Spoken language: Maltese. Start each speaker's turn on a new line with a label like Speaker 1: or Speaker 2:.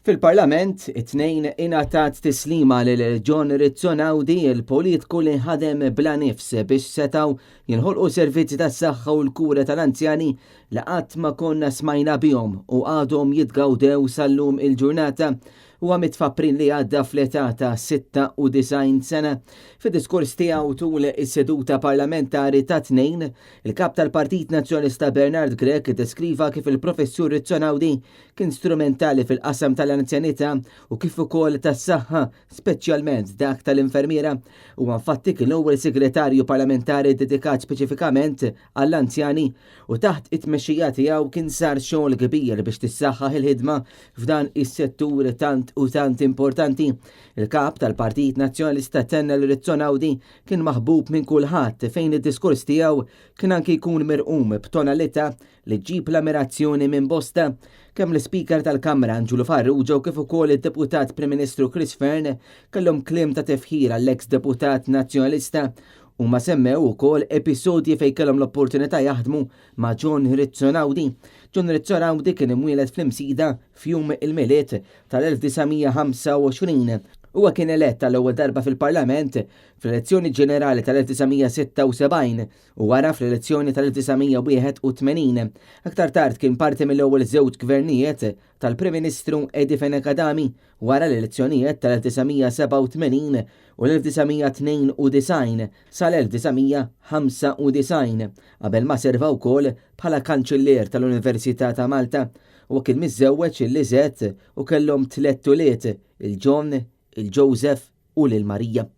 Speaker 1: Fil-Parlament, it-Tnejn ingħatat tislima lil John Rizzo Naudi, il-politku li ħadem bla nifs biex setgħu jinħolqu servizzi tas-saħħa u l-kura tal-anzjani li qatt ma konna smajna bihom u għadhom jitgawdew sal-lum il-ġurnata. Huwa miet f'April li għadda fl-età ta' 96 sena. Fid-diskors tiegħu tul is-seduta parlamentari tat-Tnejn, il-Kap tal-Partit Nazzjonalista Bernard Grech iddeskriva kif il-Professur Rizzo Naudi kien strumentali fil-qasam tal-anzjanità u kif ukoll tas-saħħa, speċjalment dak tal-infermiera. Huwa infatti kien l-ewwel segretarju parlamentari dedikat speċifikament għall-anzjani u taħt it-tmexxija tiegħu kien sar xogħol kbir biex tissaħħaħ il-ħidma f'dan is-settur tant u tant importanti. Il-kap tal-Partit Nazzjonalista tenna li Rizzo Naudi kien maħbub minn kulħadd fejn id-diskors tiegħu kien anki jkun mirqum b'tonalità li ġġib l-ammirazzjoni minn bosta. Kemm l-Ispeaker tal-Kamra Anġulu Farrugia u kif ukoll id-Deputat Prim Ministru Chris Fearne kellhom kliem ta' tifħir għall-eks deputat Nazzjonalista. Huma semmew ukoll episodji fejn kellhom l-opportunità jaħdmu ma' John Rizzo Naudi. John Rizzo Naudi kien imwieled fl-Imsida f'jum il-Milied tal-1925. Huwa kien elett għall-ewwel darba fil-Parlament fl-elezzjoni ġenerali tal-1976 u wara fl-elezzjoni tal-1981. Aktar tard kien parti mill-ewwel żewġ gvernijiet tal-Prim Ministru Eddie Fenech Adami wara l-elezzjonijiet tal-1987 u l-1992 sal-1995, qabel ma serva wkoll bħala Kanċillier tal-Università ta' Malta. Huwa kien miżżewweġ lil Lisette u kellhom tlett ulied, il-John, il-Joseph u lil Marija.